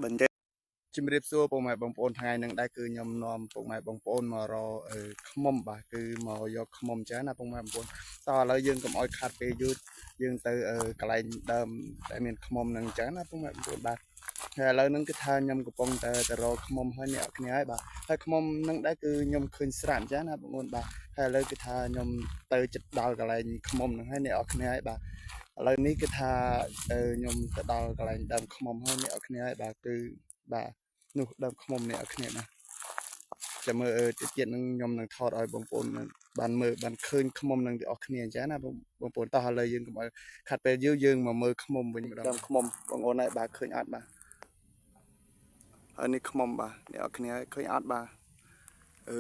បន្តិចជំរាបសួរពុកម៉ែបងប្អូនថ្ងៃហ្នឹងដែរគឺខ្ញុំនាំពុកម៉ែបងប្អូនមករកខ្មុំបាទគឺមកយកខ្មុំចឹងណាពុកម៉ែបងប្អូនតោះឥឡូវយើងកុំឲ្យខាត់ពេលយូរយើងទៅកន្លែងដើមដែលមានខ្មុំហ្នឹងចឹងណាពុកម៉ែបងប្អូនបាទហើយឥឡូវហ្នឹងគឺថាខ្ញុំកំពុងតែទៅរកខ្មុំហើយអ្នកគ្នាហើយបាទហើយខ្មុំហ្នឹងដែរគឺខ្ញុំឃើញស្រាប់ចឹងណាបងប្អូនបាទហើយឥឡូវគឺថាខ្ញុំទៅចិត្តដល់កន្លែងខ្មុំហ្នឹងហើយអ្នកគ្នាហើយបាទឥឡូវនេះគឺថាខ្ញុំទៅដល់កន្លែងដើមខ្មុំហើយអ្នកគ្នាហើយបាទគឺបាទនោះដើមខ្មុំអ្នកគ្នាណាចាំមើលទៀតទៀតនឹងខ្ញុំនឹងថតឲ្យបងប្អូនបានមើលបានឃើញខ្មុំនឹងទាំងអស់គ្នាអញ្ចឹងណាបងប្អូនតោះឥឡូវយើងកុំឲ្យខាត់ពេលយូរយើងមកមើលខ្មុំវិញម្ដងដើមខ្មុំបងប្អូនហើយបាទឃើញអត់បាទហើយនេះខ្មុំបាទអ្នកគ្នាឃើញអត់បាទអឺ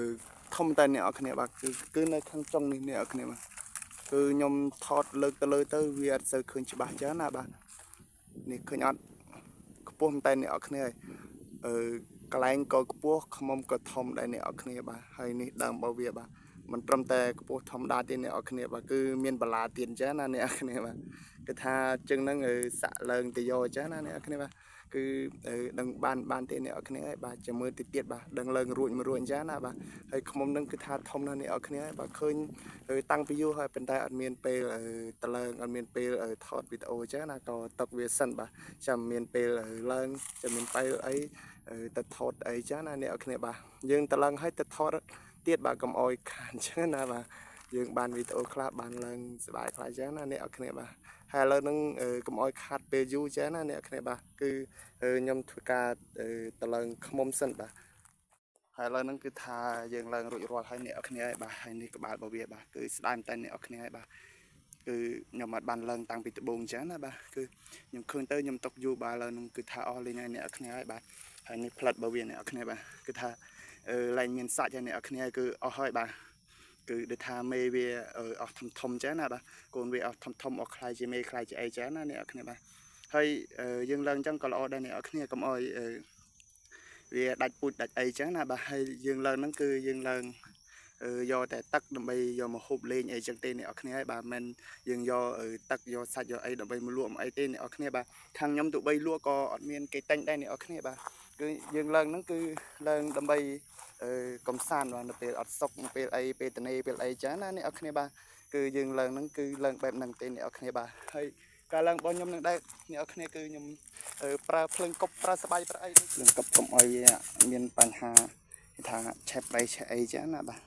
ធំតែអ្នកគ្នាបាទគឺនៅខាងចុងនេះអ្នកគ្នាបាទគឺខ្ញុំថតលើកទៅលើទៅវាអត់សូវឃើញច្បាស់ចឹងណាបាទនេះឃើញអត់ខ្ពស់តែអ្នកគ្នាហើយអឺកន្លែងក៏ខ្ពស់ខ្មុំក៏ធំដែរអ្នកនរគ្នាបាទហើយនេះដើមរបស់វាបាទមិនត្រឹមតែខ្ពស់ធម្មតាទេអ្នកនរគ្នាបាទគឺមានបន្លាទៀតអញ្ចឹងណាអ្នកនរគ្នាបាទគឺថាជឹងហ្នឹងសាក់ឡើងទៅយកអញ្ចឹងណាអ្នកនរគ្នាបាទគឺដឹងបានទេអ្នកនរគ្នាហើយបាទចាំមើលតិចទៀតបាទដឹងឡើងរួចមករួចអញ្ចឹងណាបាទហើយខ្មុំហ្នឹងគឺថាធំណាស់អ្នកនរគ្នាហើយបាទឃើញតាំងពីយូរហើយប៉ុន្តែអត់មានពេលតឡើងអត់មានពេលថតវីដេអូអញ្ចឹងណាក៏ຕົកវាសិនបាទចាំមានពេលឡើងចាំមានពេលអីទៅថតអីចឹងណាអ្នកនរគ្នាបាទយើងតឡើងឲ្យទៅថតទៀតបាទកុំអោយខានចឹងណាបាទយើងបានវីដេអូខ្លះបានឡើងសប្បាយខ្លះចឹងណាអ្នកនរគ្នាបាទហើយឥឡូវហ្នឹងកុំអោយខាត់ពេលយូរចឹងណាអ្នកគ្នាបាទគឺខ្ញុំធ្វើការតឡើងខ្មុំសិនបាទហើយឥឡូវហ្នឹងគឺថាយើងឡើងរួចរាល់ហើយអ្នកនរគ្នាហើយបាទហើយនេះក្បាលរបស់វាបាទគឺស្ដាយមែនតើអ្នកនរគ្នាហើយបាទគឺខ្ញុំអត់បានឡើងតាំងពីដំបូងអញ្ចឹងណាបាទគឺខ្ញុំឃើញទៅខ្ញុំຕົកយូរបាទឥឡូវហ្នឹងគឺថាអស់លេងហើយអ្នកនរគ្នាហើយបាទហើយនេះផ្លិតរបស់វាអ្នកនរគ្នាបាទគឺថាអឺឡើងមានសាច់ហើយអ្នកនរគ្នាគឺអស់ហើយបាទគឺដូចថាមេវាអស់ធំធំអញ្ចឹងណាបាទកូនវាអស់ធំធំអស់ខ្លាយជាមេខ្លាយជាអីចឹងណាអ្នកនរគ្នាបាទហើយយើងឡើងអញ្ចឹងក៏ល្អដែរអ្នកនរគ្នាកុំអោយវាដាច់ពូជដាច់អីចឹងណាបាទហើយយើងឡើងហ្នឹងគឺយើងឡើងយកតែទឹកដើម្បីយកមកហូបលេងអីចឹងទេអ្នកនរគ្នាហើយបាទមិនយើងយកទឹកយកសាច់យកអីដើម្បីមកលក់មកអីទេអ្នកនរគ្នាបាទខាងខ្ញុំទោះបីលក់ក៏អត់មានគេទិញដែរអ្នកនរគ្នាបាទគឺយើងឡើងហ្នឹងគឺឡើងដើម្បីកំសាន្តបាទនៅពេលអត់សុកនៅពេលអីពេលតនេពេលអីចឹងណាអ្នកនរគ្នាបាទគឺយើងឡើងហ្នឹងគឺឡើងបែបហ្នឹងទេអ្នកនរគ្នាបាទហើយការឡើងរបស់ខ្ញុំនឹងដែរអ្នកនរគ្នាគឺខ្ញុំប្រើភ្លើងគប់ប្រើស្បៃប្រើអីភ្លើងគប់កុំឲ្យវាមានបញ្ហាគេថាឆេះប្រៃឆេះអីចឹងណាបាទ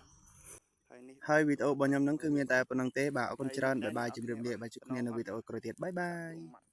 ហើយវីដេអូរបស់ខ្ញុំហ្នឹងគឺមានតែប៉ុណ្្នឹងទេបាទអរគុណច្រើន bye bye ជម្រាបលាបាទជួបគ្នានៅវីដេអូក្រោយទៀត bye bye.